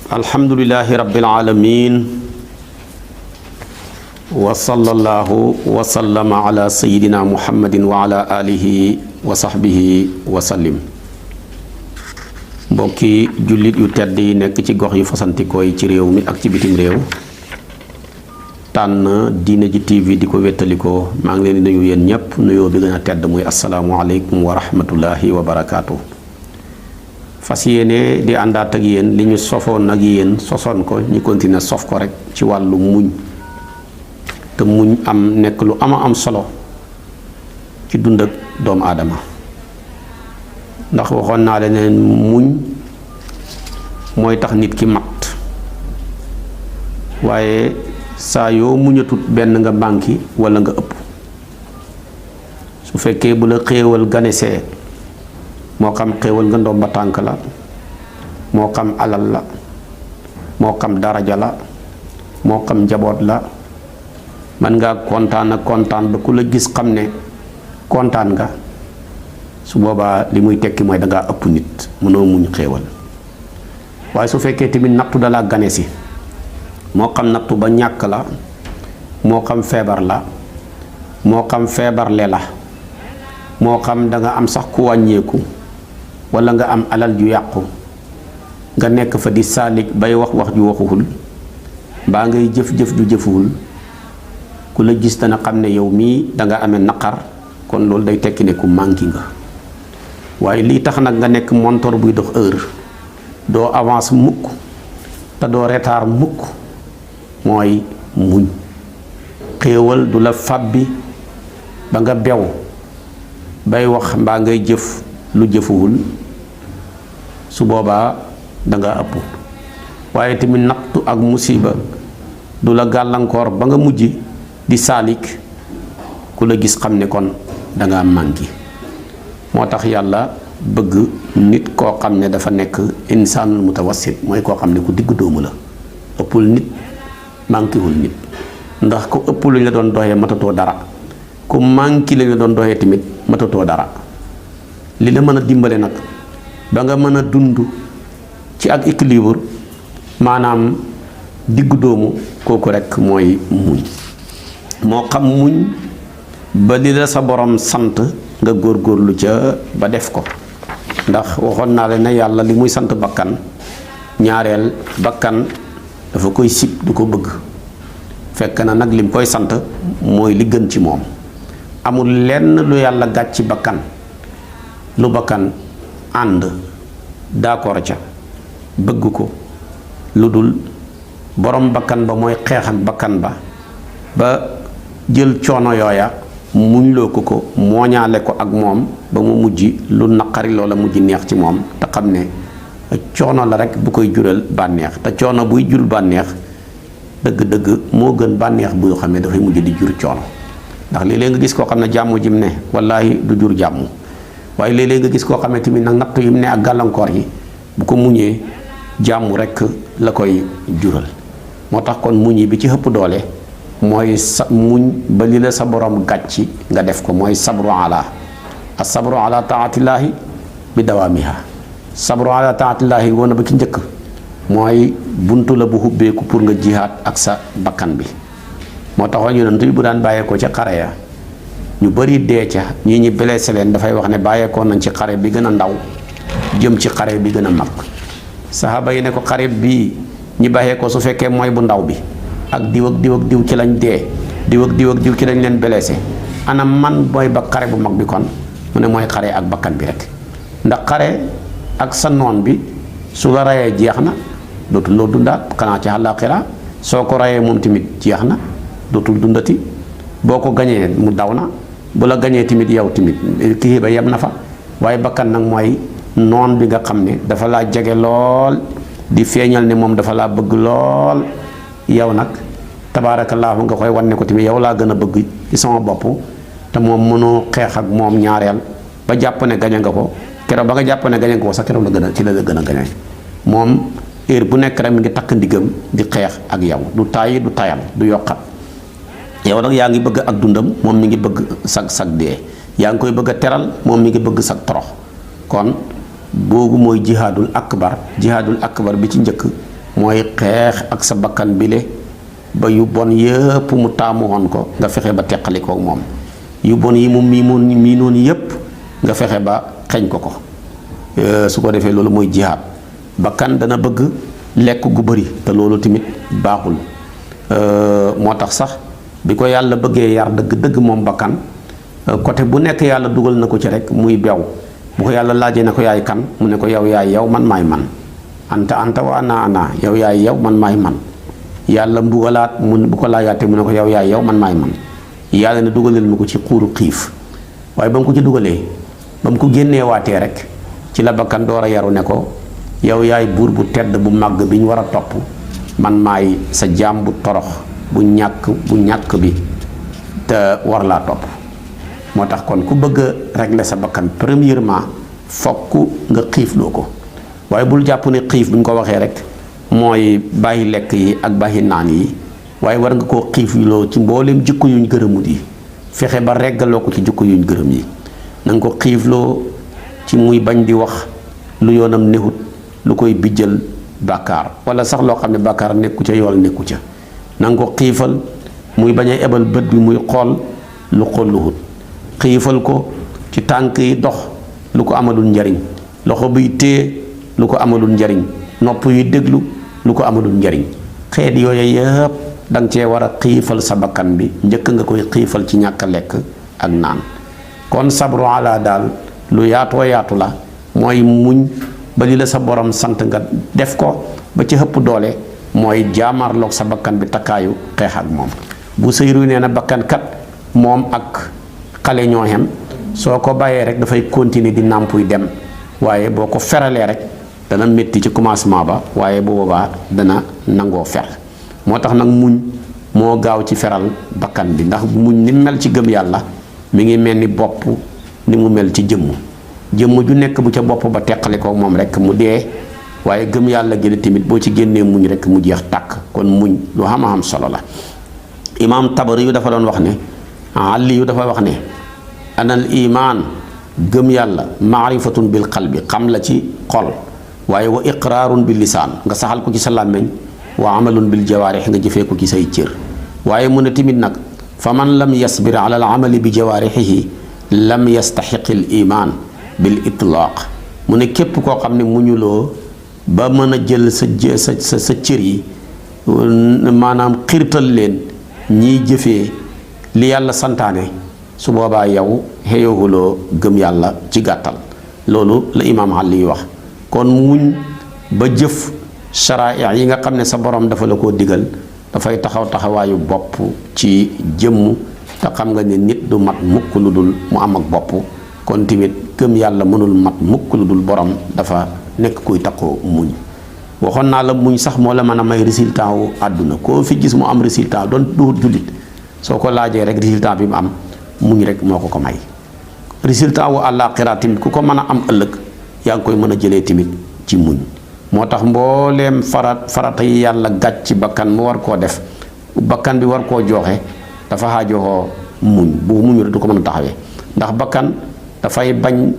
alhamdulillahi rabbil alamin wa sallallahu wa sallama ala sayyidina muhammadin wa ala alihi wa sahbihi wa sallim. mbokki jullit yu tedd yi nekk ci gox yu fasantikoo yi ci réew mi ak ci bitim réew, tànn diine ji TV di ko wéttalikoo, maa ngi leen di nuyu yéen ñépp nuyoo bi gën a tedd muy assalaamu aleykum wa rahmatullahi wa barakaatu. fas yéene di àndaat ak yéen li ñu sofoon ak yéen sosoon ko ñu continuer sof ko rek ci wàllu muñ, te muñ nekk lu am solo ci dund ak doomu aadama. ndax waxoon naa leen muñ mooy tax nit ki mat, waaye saa yoo muñatut benn nga manki walla nga ëpp. su fekkee bu la xéewal ganesee, moo xam xéewal nga ndomba tànk la, moo xam alal la, moo xam daraja la, moo xam njaboot la, man ngaa kontaan ak kontaan ba ku la gis xam ne kontaan nga. su boobaa li muy tekki mooy dangaa ëpp nit, mënoo muñ xéewal. waaye su fekkee tamit nattu dalaa gane si, moo xam nattu ba ñàkk la, moo xam feebar la, moo xam feebarle la, moo xam danga am sax ku wàññeeku, walla nga am alal ju yàqu, nga nekk fa di saalik bay wax ju waxuwul, mbaa ngay jëf-jëf ju jëfuwul, ku la gis dana xam ne yow mii danga amee naqar. kon loolu day tekki ne ku manki nga. waaye lii tax nag nga nekk montor buy dox heure, doo avance mukk te doo retard mukk, mooy muñ. xéewal du la fàbbi ba nga bew bay wax mbaa ngay jëf lu jëfuwul, su boobaa danga ëpp. waaye tamit nattu ak musiba du la gàllankoor ba nga mujj di saalik, ku la gis xam ne kon danga manki. moo tax yàlla bëgg nit koo xam ne dafa nekk insaanul mutawassit, mooy koo xam ne ku diggu doomu la, ëppul nit mankiwul nit. ndax ku ëpp lu ñu la doon doxee matatoo dara, ku manki lañu la doon doxee tamit matatoo dara. li la mën a dimbale nag ba nga mën a dund ci ak équilibre, maanaam diggu doomu, kooku rekk mooy muñ. moo xam muñ ba li la sa borom sant nga góorgóorlu ca ba def ko. ndax waxoon naa leen ne yàlla li muy sant bakkan, ñaareel bakkan dafa koy sib, du ko bëgg. fekk na nag lim koy sant mooy li gën ci moom. amul lenn lu yàlla gàcc ci bakkan, lu bakkan ànd d'accord ca bëgg ko, lu dul borom bakkan ba mooy xeex ak bakkan ba jël coono yooya muñ loo ko mooñaale ko ak moom ba mu mujj lu naqari loola mujj neex ci moom. te xam ne coono la rek bu koy jural bànneex, te coono buy jur bànneex dëgg-dëgg moo gën bànneex bu xam ne dafay mujj di jur coono. ndax léeg-léeg nga gis koo xam ne jàmm jim ne wallaahi du jur jàmm, waaye léeg-léeg nga gis koo xam ne tamit nag nattu yim ne ak gàllankoor yi bu ko muñee jàmm rek la koy jural. moo tax kon muñ yi bi ci ëpp doole mooy sa muñ ba li la sa borom gàcci nga def ko, mooy sabru ala as-sabru ala taatillaahi bi dawaamiha. sabru ala taatillaahi woon na ba ki njëkk mooy buntu la bu hubbeeku pour nga jihaad ak sa bakkan bi. moo taxoon yonent bi bu daan bàyyeekoo ca xare ya ñu bari dee ca, ñi blessé leen, dafay wax ne bàyyeekoo nañ ci xare bi gën a ndaw jëm ci xare bi gën a mag. saxaaba yi ne ko xare bii ñi bàyyeekoo su fekkee mooy bu ndaw bi ak diw ak diw ak diw ci lañ dee, diw ak diw ak diw ci lañ leen blessé, ana man mooy ba xare bu mag bi kon? mu ne mooy xare ak bakkan bi rek. ndax xare ak sa noon bi su la rayee jeex na, dootul loo dundaat xanaa ci àllaaxira. soo ko rayee moom tamit jeex na, dootul dundati. boo ko gañee mu daw na, bu la gañee tamit yow tamit kii ba yem na fa. waaye bakkan nag mooy noon bi nga xam ne dafa laa jege lool, di feeñal ne moom dafa laa bëgg lool. yow nag tabaarakallaahu nga koy wan ne ko tamit yow laa gën a bëgg ci sama bopp, te moom mënoo xeex ak moom ñaareel ba jàpp ne gañe nga ko. keroog ba nga jàpp ne gañe nga ko sax keroog la gën a gañe. moom heure bu nekk rek mi ngi takk ndigam di xeex ak yow, du tàyyi du tayal du yokkat. yow nag yaa ngi bëgg ak dundam, moom mi ngi bëgg sag dee. yaa ngi koy bëgg a teral, moom mi ngi bëgg sag torox. kon boobu mooy jihaadul akbar bi ci njëkk mooy xeex ak sa bakkan bile ba yu bon yëpp mu taamu woon ko nga fexe ba teqalikoo moom yu bon yi mu miinoon yëpp nga fexe ba xeñ ko su ko defee loolu mooy jihaad. bakkan dana bëgg lekk gu bëri te loolu tamit baaxul moo tax sax bi ko yàlla bëggee yar dëgg moom bakkan côté bu nekk yàlla dugal na ko ci rek muy bew bu ko yàlla laajee ne ko yaay kan mu ne ko yow yaay yow man maay man anta wa ana yow yaay yow man maay man yàlla mbugalaat bu ko laajaatee mu ne ko yow yaay yow man maay man yàlla ne dugaleel ma ko ci xuuru xiif waaye ba mu ko ci dugalee ba mu ko génnee waatee rek ci la bakkan door a yaru ne ko yow yaay buur bu tedd bu màgg bi ñu war a topp man maay sa jaam bu torox bu ñàkk bi te war laa topp moo tax kon ku bëgg a régler sa bakkan premièrement fokk nga xiifloo ko waaye bul jàpp ne xiif bu ñu ko waxee rek mooy bàyyi lekk yi ak bàyyi naan yi waaye war nga koo xiifloo ci mbooleem jikko yuñ gërëmut yi fexe ba reggaloo ko ci jikko yuñ gërëm yi na nga ko xiifloo ci muy bañ di wax lu yoonam nexut lu koy bijjal bàkkaar wala sax loo xam ne bàkkaar nekku ca yool nekku ca na nga ko xiifal muy bañ a ebal bët bi muy xool lu xolluhut xiifal ko ci tànk yi dox lu ko amalul njariñ loxo biy téye lu ko amalul njariñ nopp yi déglu lu ko amalul njariñ xeet yooyu yëpp danga cee war a xiifal sa bakkan bi njëkk nga koy xiifal ci ñàkk a lekk ak naan kon sabru ala daal lu yaatoo yaatu la mooy muñ ba li la sa borom sant nga def ko ba ci ëpp doole mooy jaamarloog sa bakkan bi takkaayu xeex ak moom bu sëyru nee na bakkan kat moom ak xale ñoo xem soo ko bàyyee rek dafay continuer di nàmpuy dem waaye boo ko feralee rek dana métti ci commencement ba waaye bu boobaa dana nangoo fer moo tax nag muñ moo gaaw ci feral bakkan bi ndax muñ ni mel ci gëm yàlla mi ngi mel ni bopp ni mu mel ci jëmm ju nekk bu ca bopp ba teqali ko moom rek mu dee waaye gëm yàlla gi tamit boo ci génnee muñ rek mu jeex tàkk kon muñ lu xam-xam solo la imaam Tabari yu dafa doon wax ne Ali yu dafa wax ne anal imaan gëm yàlla maarifatun bil qalbi xam la ci xol waaye wa iqraarun bil lisaan nga saxal ko ci sa làmmeñ wa amalun bil jawaarix nga jëfee ko ci say cër waaye mu ne tamit nag fa man lam yasbir ala al amali bi jawaarixihi lam yastaxiqi al imaan bil itlaaq mu ne képp koo xam ne muñuloo ba mën a jël sa cër yi maanaam xirtal leen ñiy jëfee li yàlla santaane su boobaa yow xeyoxuloo gëm yàlla ci gàttal loolu la imaam Ali wax kon muñ ba jëf sharaaya yi nga xam ne sa borom dafa la koo digal dafay taxawaayu bopp ci jëmm te xam nga ne nit du mat mukk lu dul mu am ak bopp kon tamit gëm yàlla mënul mat mukk lu dul borom dafa nekk kuy takkoo muñ waxoon naa la muñ sax moo la mën a may résultat wu àdduna koo fi gis mu am résultat doon du jullit soo ko laajee rek résultat bi mu am muñ rek moo ko may résultat wu àllaaxira tamit ku ko mën a am ëllëg yaa ngi koy mën a jëlee tamit ci muñ moo tax mbooleem farata yi yàlla gàcc ci bakkan mu war koo def bakkan bi war koo joxe dafa xaajoxoo muñ bu muñ rek du ko mën a taxawee ndax bakkan dafay bañ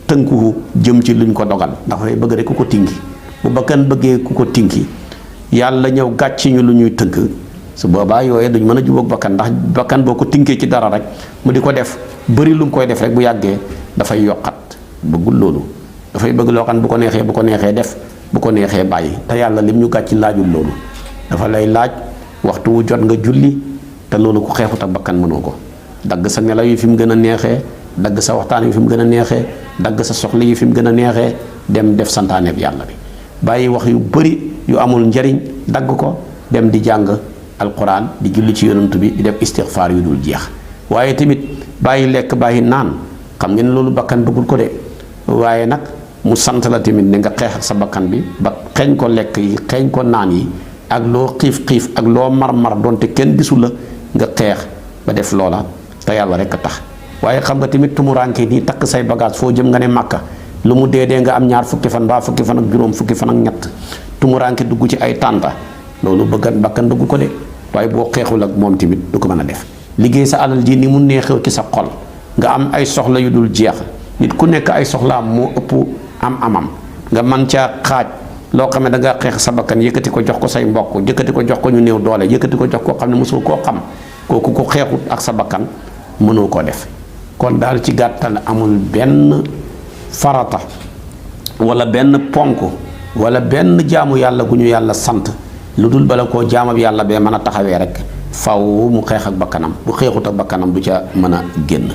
tënku jëm ci luñ ko dogal ndax dafay bëgg rek ku ko tinki bu bakkan bëggee ku ko tinki yàlla ñëw gàcc ñu lu ñuy tënk su boobaa yooyu duñ mën a jubóog bakkan ndax bakkan boo ko tinkee ci dara rek mu di ko def bëri lu mu koy def rek bu yàggee dafay yokkat bëggul loolu dafay bëgg loo xam bu ko neexee def bu ko neexee bàyyi te yàlla lim ñu gàcc laajul loolu dafa lay laaj waxtu wu jot nga julli te loolu ku xeexut ak bakkan mënoo ko dagg sa nelaw yi fi mu gën a neexee dagg sa waxtaan yi fi mu gën a neexee dagg sa soxla yi fi mu gën a neexee dem def santaaneeb yàlla bi bàyyi wax yu bëri yu amul njariñ dagg ko dem di jàng alquran di julli ci yonantu bi di def istixfaar yu dul jeex waaye tamit bàyyi lekk bàyyi naan xam ngeen loolu bakkan bëggul ko de waaye nag mu sant la tamit ne nga xeex ak sa bakkan bi ba xeeñ ko lekk yi xeeñ ko naan yi ak loo xiif ak loo mar doonte kenn gisul la nga xeex ba def loola te yàlla rek a tax waaye xam nga tamit tumuraanke nii takk say bagage foo jëm nga ne màkka lu mu dee nga am ñaar fukki fan mbaa fukki fan ak juróom fukki fan ak ñett tumuraanke dugg ci ay tànta loolu bakkan bëggu ko de waaye boo xeexul ak moom tamit du ko mën a def liggéey sa alal ji ni mu neexew ci sa xol nga am ay soxla yu dul jeex nit ku nekk ay soxlaam moo ëpp amam nga man caa xaaj loo xam ne da ngaa xeex sa bakkan yëkkati ko jox ko say mbokk yëkkati ko jox ko ñu néew doole yëkkati ko jox koo xam ne mosoo koo xam kooku ko xeexut ak sa bakkan mënoo koo def. kon daal ci gàttal amul benn farata wala benn ponk wala benn jaamu yàlla gu ñu yàlla sant lu dul bala koo jaamab yàlla bee mën a taxawee rek faw mu xeex ak bakkanam bu xeexut ak bakkanam du ca mën a génn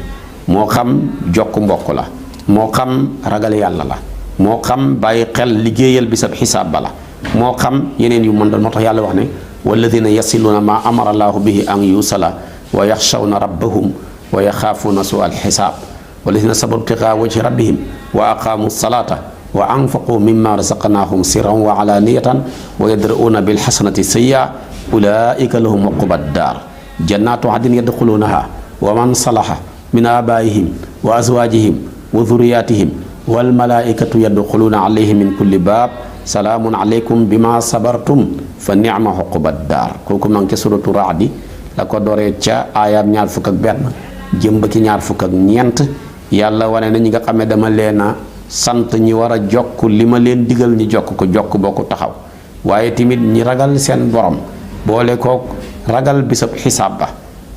moo xam jokk mbokk la moo xam ragal yàlla la moo xam bàyyi xel liggéeyal bi sab xisaab ba la moo xam yeneen yu mën doon moo tax yàlla wax ne walladina yasiluuna maa amara allaahu bihi an yusala wa yaxshawna rabbahum wa yaxaafuuna suu al xisaab walladina sabaru ibtigaa wajhi rabbihim wa aqaamu salaata wa anfaqu mimma razaqnaahum sirran wa alaaniyatan wa yadra'uuna bilxasanati sayyi'a ulaa'ika lahum uqba daar jannaatu adnin yadxuluunaha wa man salaha min aabaa'ihim wa azwaajihim wa dhurriyaatihim wal malaa'ikatu yadxuluuna alayhim min kulli baab salaamun aleykum bima sabartum fa ni'ma uqba daar kooku ma ngi ca suratu Ra'd la ko doree ca aayaab ñaar fukk ak benn jëm ba ci ñaar fukk ak ñeent yàlla wane na ñi nga xam ne dama leen a sant ñi war a jokk li ma leen digal ñi jokk ko jokk boo ko taxaw waaye tamit ñi ragal seen borom boole kook ragal bisab xisaab ba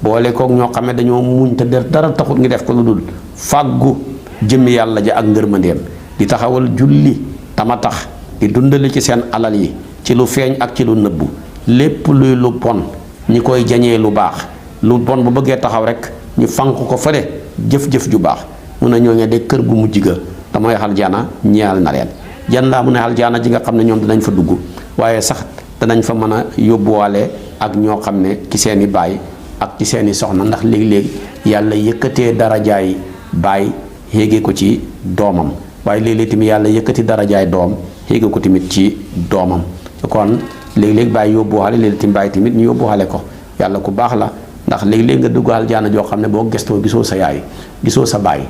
boole kook ñoo xam ne dañoo muñ te dara taxut ngi def ko lu dul fàggu jëmmi yàlla ja ak ngërmandeem di taxawal julli tama tax di dundale ci seen alal yi ci lu feeñ ak ci lu nëbbu lépp luy lu bon ñi koy jañee lu baax lu bon bu bëggee taxaw rek ñu fanq ko fële jëf-jëf ju baax mun a ñoo nge de kër gu mujj ga te mooy aljana ñeel na leen janna mu ne aljana ji nga xam ne ñoom danañ fa dugg waaye sax danañ fa mën a yóbbuwaale ak ñoo xam ne ci seeni baay ak ci seeni soxna ndax léegi-léegi yàlla yëkkatee darajaay baay yéegee ko ci doomam waaye léeg-léeg tamit yàlla yëkkati darajaay doom yéegee ko tamit ci doomam kon léeg-léeg baay yóbbuwaale léeg-léeg tamit baay tamit ñu yóbbuwaale ko yàlla ku baax la ndax léeg-léeg nga dugg aljana joo xam ne boo gestoo gisoo sa yaay gisoo sa baay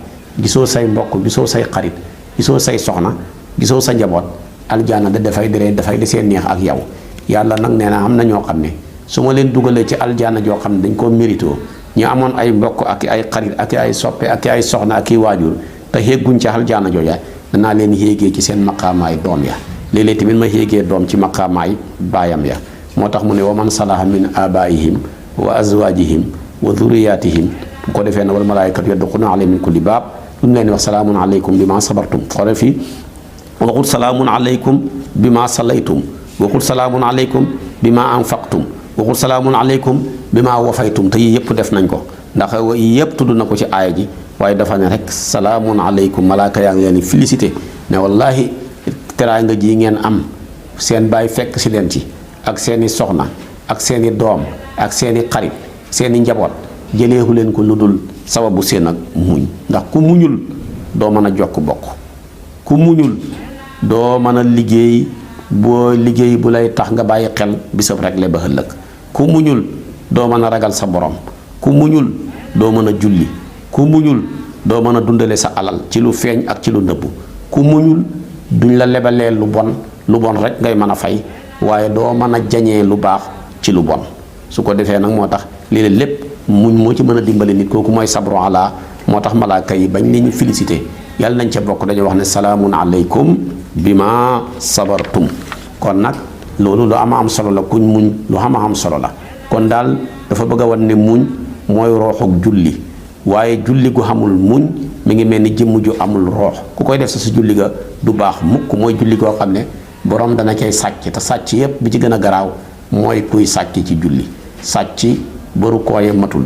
gisoo say mbokk gisoo say xarit gisoo say soxna gisoo sa njaboot aljana da dafay desee neex ak yow yàlla nag nee na am na ñoo xam ne su ma leen dugalee ci aljana joo xam ne dañ koo mérito ñu amoon ay mbokk ak ay xarit ak ay soppe ak ay soxna ak i waajur te xéegguñ ci aljana jooja danaa leen yéegee ci seen maqaamaay doom ya léeg-léeg tamit ma yéegee doom ci maqaamaay baayam ya moo tax mu ne wa man salaha min abaihim wa azwajihim wa dhurriyatihim bu ko defee na wal malaikatu yadxuluuna alayhim min kulli baab lu mu leen wax salaamun aleykum bi ma sabartum xoole fii waxul salaamun aleykum bi ma salaytum waxul salaamun aleykum bi ma anfaqtum waxul salaamun aleykum bi ma wafaytum te yii yëpp def nañ ko ndax yii yëpp tudd na ko ci aaya ji waaye dafa ne rek salaamun aleykum malaaka yaa ngi leen di félicité ne wallahi teraanga ji ngeen am seen baay fekk si leen ci ak seeni soxna ak seeni doom ak seeni xarit seeni njaboot jëleeku leen ko lu dul sababu seen ak muñ ndax ku muñul doo mën a jokk bokk ku muñul doo mën a liggéey boo liggéey bu lay tax nga bàyyi xel bisab regle ba ëllëg ku muñul doo mën a ragal sa borom ku muñul doo mën a julli ku muñul doo mën a dundale sa alal ci lu feeñ ak ci lu nëbbu ku muñul duñ la lebalee lu bon rek ngay mën a fay waaye doo mën a jañee lu baax ci lu bon su ko defee nag moo tax lii lépp muñ moo ci mën a dimbale nit kooku mooy sabru ala moo tax malaaka yi bañ li ñu félicité yàlla nañ ca bokk dañu wax ne salaamun aleykum bi ma sabartum kon nag loolu lu ama am solo la kuñ muñ lu ama am solo la kon daal dafa bëgg a wan ne muñ mooy rooxuk julli waaye julli gu xamul muñ mi ngi mel ni jëmm ju amul roox ku koy def sa julli ga du baax mukk mooy julli goo xam ne borom dana cay sàcc te sàcc yépp bi ci gën a garaaw mooy kuy sàcc ci julli sàcc baru kooye matul